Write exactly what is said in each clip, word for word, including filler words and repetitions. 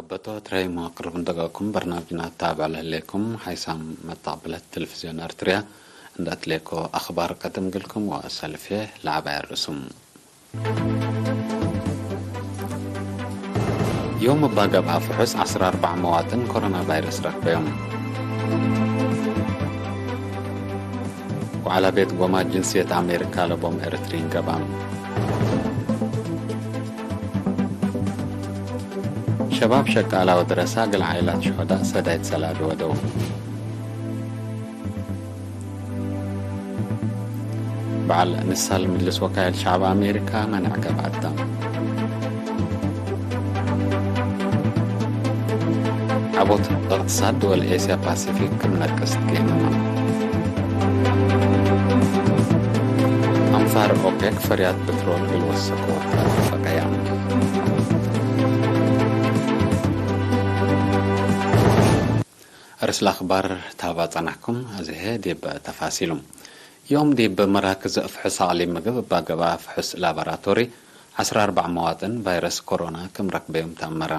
በቶት ረይሞ ቅርብ እንደገኩም በርናምጅና ታብዕ ለህሌኩም ሓይሳም መተቅብለት ቴሌቪዝዮን ኤርትርያ እንደ አትሌኮ አኽባር ቀድም ግልኩም ወሰልፌ ለዐባይ ርእሱም። ዮም እባ ገብአ ፍሑስ ዐስራ አርበዕ መዋጥን ኮሮና ቫይረስ ረክበዮም። ወዐለ ቤት ጎማት ጅንስየት አሜሪካ ለቦም ኤረትርዪን ገብአም። ሸባብ ሸቃላ ወደረሳ እግል ዓኢላት ሹሀዳእ ሰዳይት ሰላቢ ወደው። በዐል ንሳል ምጅልስ ወካይል ሸዐብ አሜሪካ መንዕ ገብአት ተ። ዐቦት እቅትሳድ ድወል ኤስያ ፓሲፊክ ክም ነቅስ ትጌመመ። አንፋር ኦፔክ ፈርያት ፕትሮል እግል ወሰኮ ተአተፈቀያ። አርእስ ለአኽባር ታባ ጸናሕኩም፣ አዜ ዲብ ተፋሲሉ። ዮም ዲብ መራክዝ ፍሑስ አቅሊም ምግብ እባ ገብአ ፍሑስ ላቦራቶሪ ዐስራ አርበዕ መዋጥን ቫይረስ ኮሮና ክም ረክበዮም ተአመረ።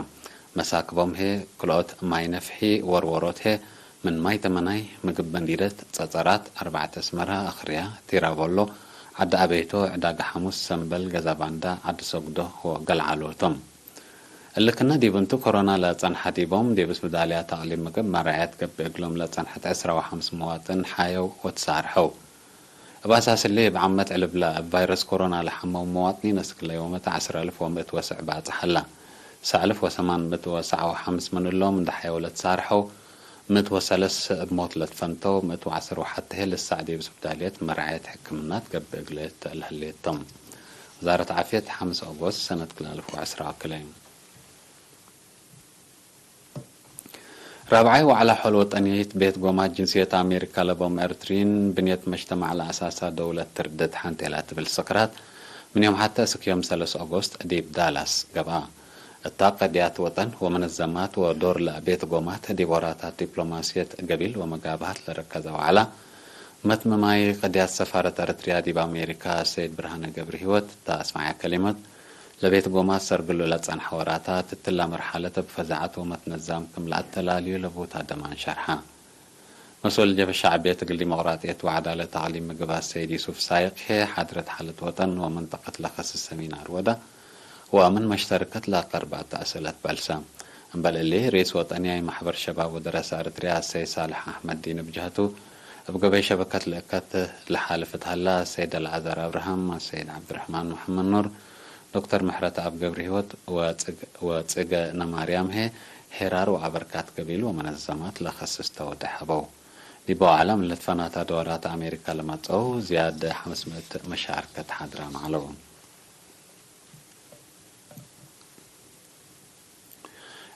መሳክቦም ህዬ ክልኦት ማይ ነፍሒ ወርወሮት ህዬ ምን ማይ ተመናይ ምግብ መንዲደት ጸጸራት፣ አርበዕተ አስመራ፣ አክርያ፣ ቲራቮሎ፣ ዐዲ አቤቶ፣ ዕዳጋ ሐሙስ፣ ሰምበል፣ ገዛባንዳ፣ ዐዲ ሰግዶ ወገልዓሎ ቶም። እሊ ክነ ዲብ እንቱ፣ ኮሮና ለጸንሐ ዲቦም ዲብ እስብዳልያት አቅሊም ምግብ መራዕየት ገብእ እግሎም ለጸንሐት ዕስራ ወሐምስ መዋጥን ሐየው ወትሳርሐው። እብ አሳስ እሊ፣ እብ ዓመት ዕልብለ እብ ቫይረስ ኮሮና ለሐመው መዋጥኒን እስክ ለዮመተ ዐስር አልፍ ወምእት ወስዕ ባጽሕ ሀላ። ሰዕ አልፍ ወሰማን ምእት ወሰዕ ወሐምስ ምን እሎም እንደ ሐየው ለትሳርሐው፣ ምእት ወሰለስ እብ ሞት ለትፈንተው፣ ምእት ወዐስር ወሐቴ ልሳዕ ዲብ ስብዳልየት መርዓየት ሕክምናት ገብእ እግል ተአልህሌት ቶም። ወዛረት ዓፍየት፣ ሐምስ ኦጎስት ሰነት ክልኤ አልፍ ወዐስራ ወክልኤ። ራብዓይ ወዕላ ሖል ወጠንየት ቤት ጎማት ጅንስየት አሜሪካ ለቦም ኤርትርዪን፣ ብንየት መጅተማዕ ለአሳሳ ደውለት ትርድት ሐንቴ ለትብል ስክራት፣ ምን ዮም ሐቴ እስክ ዮም ሰለስ ኦጎስት ዲብ ዳላስ ገብአ። እታ ቀድያት ወጠን ወመነዘማት ወዶር ለቤት ጎማት ዲብ ወራታት ዲፕሎማስየት፣ ገቢል ወመጋብሀት ለረከዘ ወዐላ፣ መትመማይ ቀድያት ሰፋረት ኤረትርያ ዲብ አሜሪካ ሰይድ ብርሃነ ገብረሂወት እተ አስመዐ ከሊመት፣ ለቤት ጎማት ሰርግሉ ለጸንሐ ወራታት እትላ መርሐለት እብ ፈዛዐት ወመትነዛም ክም ለአተላልዩ ለቡታ ደማን ሸርሐ። መስኡል ጀብሀት ሸዕብየት እግል ዲሞቅራጥየት ወዐዳለት አቅሊም ምግብ አሰይድ ዩሱፍ ሳይቅ ህዬ፣ ሓድረት ሓለት ወጠን ወመንጠቀት ለከስስ ሰሚናር ወደ፣ ወምን መሽተርከት ለቀርባት አስእለት በልሰ። እምበል እሊ፣ ርኢስ ወጠንያይ መሕበር ሸባብ ወደረሰ ኤረትርያ አሰይድ ሳልሕ አሕመድ ዲን እብ ጀህቱ፣ እብ ገበይ ሸበከት ልእከት ለሓልፍ እት ሀላ፣ አሰይድ አልዓዛር አብርሃም፣ አሰይድ ዐብድርሕማን መሐመድ ኑር፣ ዶክተር ምሕረተአብ ገብረሂወት ወጽግ-፣ ወጽገነ ማርያም ህዬ፣ ሄራር ወአበርካት ገቢል ወመነዘማት ለከስስ ተወደ ሐበው። ዲብ ወዐለ ምን ለትፈናተ ደወራት አሜሪካ ለመጽአው ዝያድ ሐምስ ምእት መሻርከት ሓድራም ዐለው።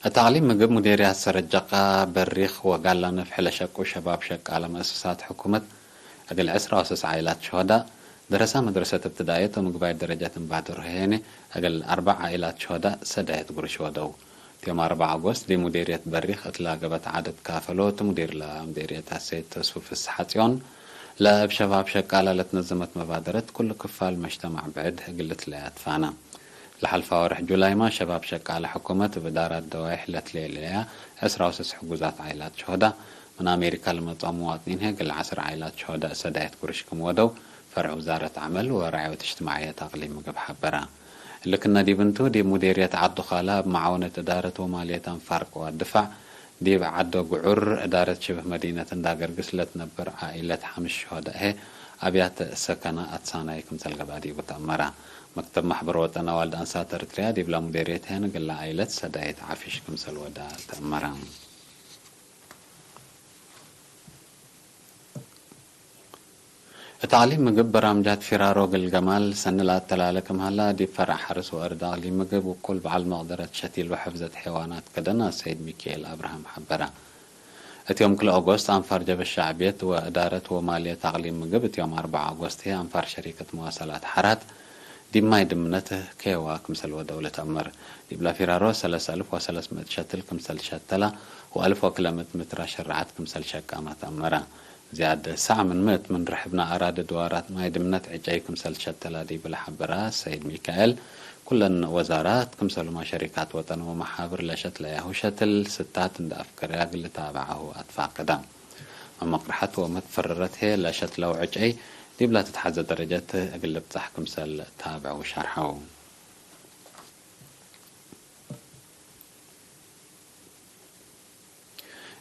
እት አቅሊም ምግብ ሙዴርያት ሰረጀቃ፣ በሪክ ወጋላ ነፍሒ ለሸቁ ሸባብ ሸቃለ መአሰሳት ሕኩመት እግል ዕስራ ወሰስ ዓኢላት ሹሀዳእ፣ ደረሳ መድረሰት እብትዳእየት ወምግባይ ደረጀት እምባድር ህዬነ እግል አርበዕ ዓኢላት ሹሀዳእ ሰዳየት ጉርሽ ወደው። እት ዮም አርበዕ ኦጎስት ዲብ ሙዴርየት በሪክ እት ላገበት ዐደት ካፈሎት፣ ሙዲር ለሙዴርየት አሰይድ ተስፉ ፍስሐጽዮን፣ ለእብ ሸባብ ሸቃለ ለትነዘመት መባደረት፣ ኩሉ ክፋል መጅተማዕ ብዕድ እግል ልትለያ ትፋነ። ለሐልፋ ወርሕ ጁላይማ፣ ሸባብ ሸቃለ ሕኩመት እብ እዳራት ደዋይሕ ለትሌለያ ዕስራ ወሰስ ሕጉዛት ዓኢላት ሹሀዳእ፣ ምን አሜሪካ ለመጽኦ መዋጥኒን ህዬ፣ እግል ዐስር ዓኢላት ሹሀዳእ ሰዳየት ጉርሽ ክም ወደው፣ ፈርዕ ውዛረት ዐመል ወረዕዮት እጅትማዕየት አቅሊም ምግብ ሐበረ። እሊ ክነ ዲብ እንቱ፣ ዲብ ሙዴርየት ዐዱ ካላ እብ መዓወነት እዳረት ወማልየት አንፋር ቅዋት ድፋዕ፣ ዲብ ዐዶ ግዑር እዳረት ሽብህ መዲነት እንዳገርግስ ለትነብር ዓኢለት ሐምስ ሹሀዳእ ህዬ፣ አብያት ሰከና አትሳናይ ክምሰል ገብአ ዲቡ ተአመረ። መክተብ መሕበር ወጠን አዋልድ አንሳት ኤረትርያ ዲብላ ሙዴርየት ህዬ፣ እግላ ዓኢለት ሰዳይት ዐፊሽ ክምሰል ወዳ ተአመረ። እት አቅሊም ምግብ በራምጃት ፊራሮ እግል ገማል ሰኒ ለአተላለ ክም ሀላ፣ ዲብ ፈርዕ ሐርስ ወአርድ አቅሊም ምግብ ውቁል በዐል መቅደረት ሸቲል ወሕፍዘት ሐይዋናት ከደን አሰይድ ሚካኤል አብርሃም ሐበረ። እት ዮም ክልኤ ኦጎስት አንፋር ጀብህት ሸዕብየት ወእዳረት ወማልየት አቅሊም ምግብ፣ እት ዮም አርበዕ ኦጎስት ህዬ አንፋር ሸሪከት መዋሰላት ሐራት ዲብ ማይ ድምነት ከየዋ ክምሰል ወደው ለተአመር። ዲብላ ፊራሮ ሰለስ አልፍ ወሰለስ ምእት ሸትል ክምሰል ሸተላ ወአልፍ ወክለ ምእት ምትር አሸረዐት ክምሰል ሸቃመ ተአመረ። ዝያድ ሳዕ ምን ምእት ምን ርሕብና አራዲ ድዋራት ማይ ድምነት ዕጨይ ክምሰል ሸተላ ዲብ ለሐበረ ሰይድ ሚካኤል፣ ኩለን ወዛራት፣ ክምሰልሁመ ሸሪካት ወጠን ወመሓብር ለሸትለያሁ ሸትል ስታት እንደ አፍገረያ እግል ልታብዓሁ አትፋቀዳ። መመቅርሐት ወመትፈረረት ህዬ ለሸትለው ዕጨይ ዲብላ ትትሐዘ ደረጀት እግል ልብጸሕ ክምሰል ታብዐው ሸርሐው።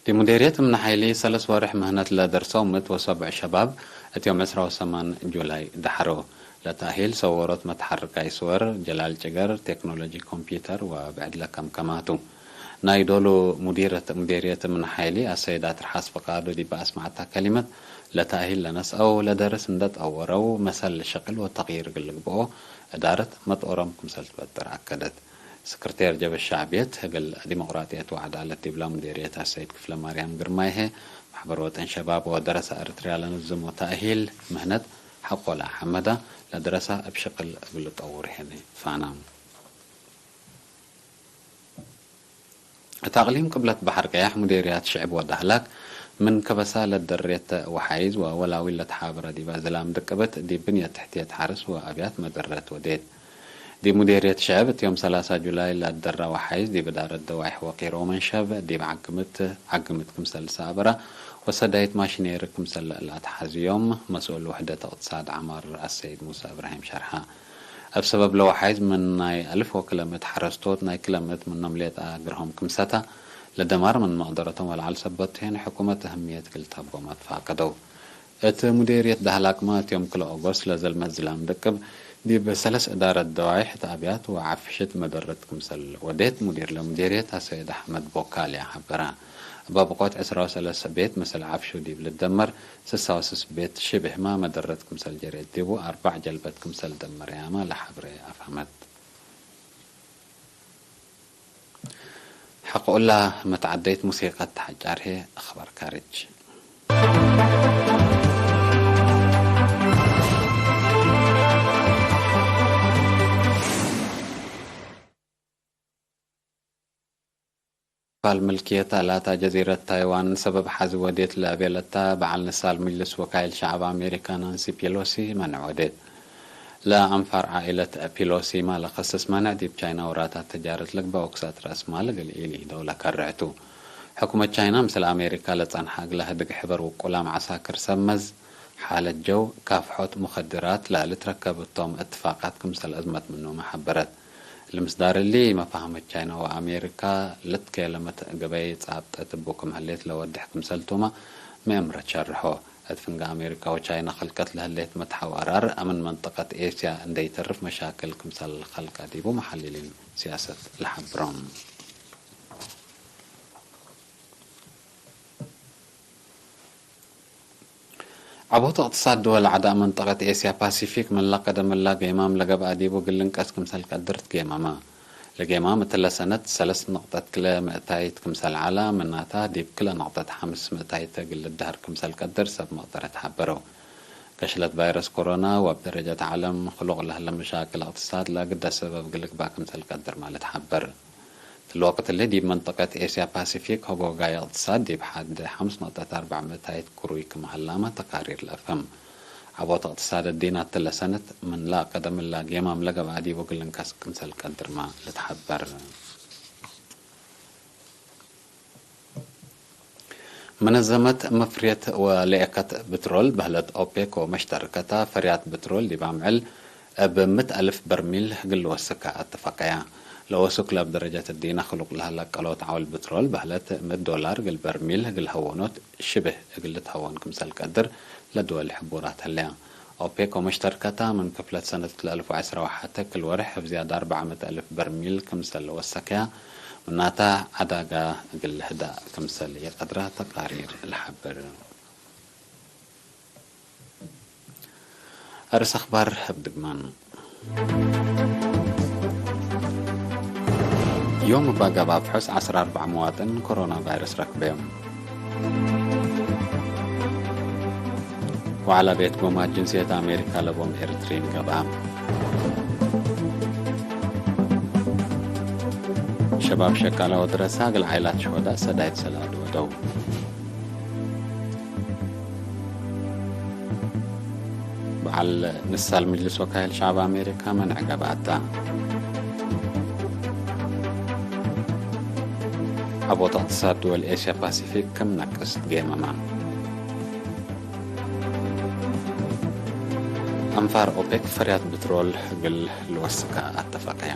ዲብ ሙዴርየት እምነ ሓይሊ ሰለስ ወርሕ ምህነት ለደርሰው ምእት ወሰብዕ ሸባብ፣ እት ዮም ዕስራ ወሰማን ጁላይ ደሐረው። ለተእሂል ሰዎሮት መትሐርካይ ስወር፣ ጀላል ጭገር፣ ቴክኖሎጂ ኮምፒውተር ወብዕድ ለከምከማቱ። ናይ ዶሉ ሙዲረት ሙዴርየት እምነ ሓይሊ አሰይድ አትርሓስ ፍቃዱ ዲብ አስመዐታ ከሊመት፣ ለተእሂል ለነስአው ለደርስ እንደ ጠወረው፣ መሰል ሸቅል ወተቅይር እግል ልግብኦ እዳረት መትኦሮም ክምሰል ትበጥር አከደት። ስክርቴር ጀብህት ሸዕብየት እግል ዲሞቅራጥየት ወዐዳለት ዲብላ ሙዴርየት አሰይድ ክፍለማርያም ግርማይ ህዬ፣ መሕበር ወጠን ሸባብ ወደረሰ ኤረትርያ ለነዝሞ ተእሂል ምህነት ሐቆ ለአሐመዳ፣ ለደረሳ እብ ሽቅል እግል ልጠውር ህኒ ፋና። እት አቅሊም ቅብለት በሐር ቀያሕ ሙዴርያት ሽዕብ ወዳህላክ ምን ከበሳ ለደሬተ ወሓይዝ ወወላዊል ለትሓበረ ዲበ ዝላም ድቅብት ዲብ ብንየት ትሕትየት ሐርስ ወአብያት መደረት ወዴት። ዲብ ሙዴርየት ሽዕብ እት ዮም ሰላሳ ጁላይ ለአደራ ወሓይዝ ዲብ እዳረት ደዋይሕ ወቂሮ ወመንሸብ ዲብ ዓግምት፣ ዓግምት ክምሰል ሰአበራ ወሰዳይት ማሽኔሪ ክምሰል ለአትሐዝዮም መስኡል ውሕደት እቅትሳድ ዐማር አሰይድ ሙሰ እብራሂም ሸርሐ። እብ ሰበብ ለወሓይዝ ምን ናይ አልፍ ወክለ ምእት ሐረስቶት ናይ ክለ ምእት ምኖም ሌጠ ግርሆም ክምሰተ ለደማር ምን መቅደረቶም ወለዐል ሰበት ሄን ሕኩመት እህምየት እግል ተቦም አትፋቀደው። እት ሙዴርየት ዳህላክመ እት ዮም ክልኤ ኦጎስት ለዘልመት ዝላም ድቅብ ዲብ ሰለስ እዳረት ደዋይሕ እት አብያት ወዐፍሽት መደረት ክምሰል ወዴት ሙዲር ለሙዴርየት አሰይድ አሕመድ ቦካልያ ሐበረ። እበ ብቆት ዕስራ ወሰለስ ቤት ምስል ዐፍሹ ዲብ ልደመር ስሳ ወስስ ቤት ሽብህመ መደረት ክምሰል ጀሬት ዲቡ አርበዕ ጀልበት ክምሰል ደመረያመ ለሐብሬ አፍሀመት። ሐቆላ መትዐደይት ሙሲቀት ተሐጫር ህዬ አኽባር ካርጅ። ፋል ምልክየት አላታ ጀዚረት ታይዋን ሰበብ ሐዚ ወዴት ለቤለታ በዐል ንሳል ምጅልስ ወካይል ሸዐብ አሜሪካ ናንሲ ፒሎሲ መንዕ ወዴት። ለአንፋር ዓኢለት ፒሎሲመ ለከስስ መንዕ ዲብ ቻይና ወራታት ተጃረት ልግበእ ወክሰአት ረአስ ማል እግል ኢሊህደው ለከርዕ ቱ። ሕኩመት ቻይና ምስል አሜሪካ ለጸንሐ እግለ ህድግ ሕበር ውቁላም ዐሳክር ሰመዝ፣ ሓለት ጀው፣ ካፍሖት፣ ሙከድራት ለልትረከብ እቶም እትፋቃት ክምሰል አዝመት ምኖመ ሐበረት። ለምስዳር እሊ፣ መፋህመት ቻይና ወአሜሪካ ለትኬለመት ገበይ ጻብጠት እቡ ክም ህሌት ለወድሕ ክምሰልቱመ መእምረት ሸርሖ። እት ፍንጌ አሜሪካ ወቻይና ከልቀት ለህሌት መትሐው አራር፣ አምን መንጠቀት ኤስያ እንዴ ኢተርፍ መሻክል ክምሰል ከልቀ ዲቡ መሐልሊን ሲያሰት ለሐብሮም። ዐቦት እቅትሳድ ድወል ዐዳእ መንጠቀት ኤስያ ፓሲፊክ ምን ለቀደም እላ ጌማም ለገብአ ዲቡ እግል ልንቀስ ክምሰል ቀድር ትጌመመ። ለጌማም እትለ ሰነት ሰለስ ነቅጠት ክለ ምእታይት ክምሰል ዐላ፣ ምናታ ዲብ ክለ ነቅጠት ሐምስ ምእታይት እግል ልደሀር ክምሰል ቀድር ሰብ መቅደረት ሐበረው። ገሽለት ቫይረስ ኮሮና ወእብ ደረጀት ዐለም ክሉቅ ለህለ መሻክል እቅትሳድ ለግደ ሰበብ እግል ልግባእ ክምሰል ቀድርመ ልትሐበር። እትሊ ወቅት እሊ ዲብ መንጠቀት ኤስያ ፓሲፊክ ሆጎጋይ እቅትሳድ ዲብ ሐድ ሐምስ ነቅጠት አርበዕ ምእታይት ክሩይ ክም ሀላመ ተቃሪር ለአፍህም። ዐቦት እቅትሳድ እዲነ እትለ ሰነት ምን ለአቀደም እላ ጌማም ለገብአ ዲቡ እግል ልንቀስ ክምሰል ቀድርመ ልትሐበር። መነዘመት መፍርየት ወለኤከት ብትሮል በህለት ኦፔክ ወመሽተርከታ ፈርያት ብትሮል ዲብ አምዕል እብ ምእት አልፍ በርሚል እግል ልወስከ አተፈቀያ። ለወሱክ ለእብ ደረጀት እዲነ ክሉቅ ለሀለ ቀሎት ዐውል ብትሮል በህለት ምእት ዶላር እግል በርሚል እግል ሀወኖት ሽብህ እግል ልትሀወን ክምሰል ቀድር ለድወል ሕቡራት ህለያ። ኦፔክ ወመሽተርከታ ምን ክፍለት ሰነት ክልኤ አልፍ ወዐስራ ወሐቴ ክል ወርሕ እብ ዝያድ አርበዕ ምእት አልፍ በርሚል ክምሰል ለወሰከያ፣ ምናተ ዐዳጋ እግል ልህዳእ ክምሰል ኢቀድረ ተቃሪር ለሐብር። አርእስ አኽባር እብ ድግማን። ዮም እባ ገብአ ፍሑስ ዐስራ አርበዕ መዋጥን ኮሮና ቫይረስ ረክበዮም። ወዐላ ቤት ጎማት ጅንስየት አሜሪካ ለቦም ኤሪትሪን ገብአ። ሸባብ ሸቃለ ወድረሳ እግል ዓይላት ሸሆዳእ ሰዳይት ሰላዲ ወደው። በዓል ንሳል ምጅልስ ወካይል ሸዓብ አሜሪካ መንዕ ገብአታ። ዐቦት እቅትሳድ ድወል ኤስያ ፓሲፊክ ክም ነቅስ ትጌመመ። አንፋር ኦፔክ ፈርያት ብትሮል እግል ልወስከ አተፈቀየ።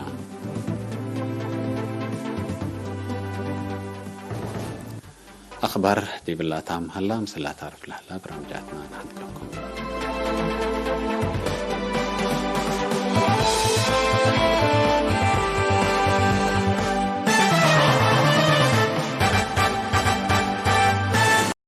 አክባር ዲብላ ታም ሀላ፣ ምስላ ታርፍ ለህላ ብራምጃትና ነሐድገኩም።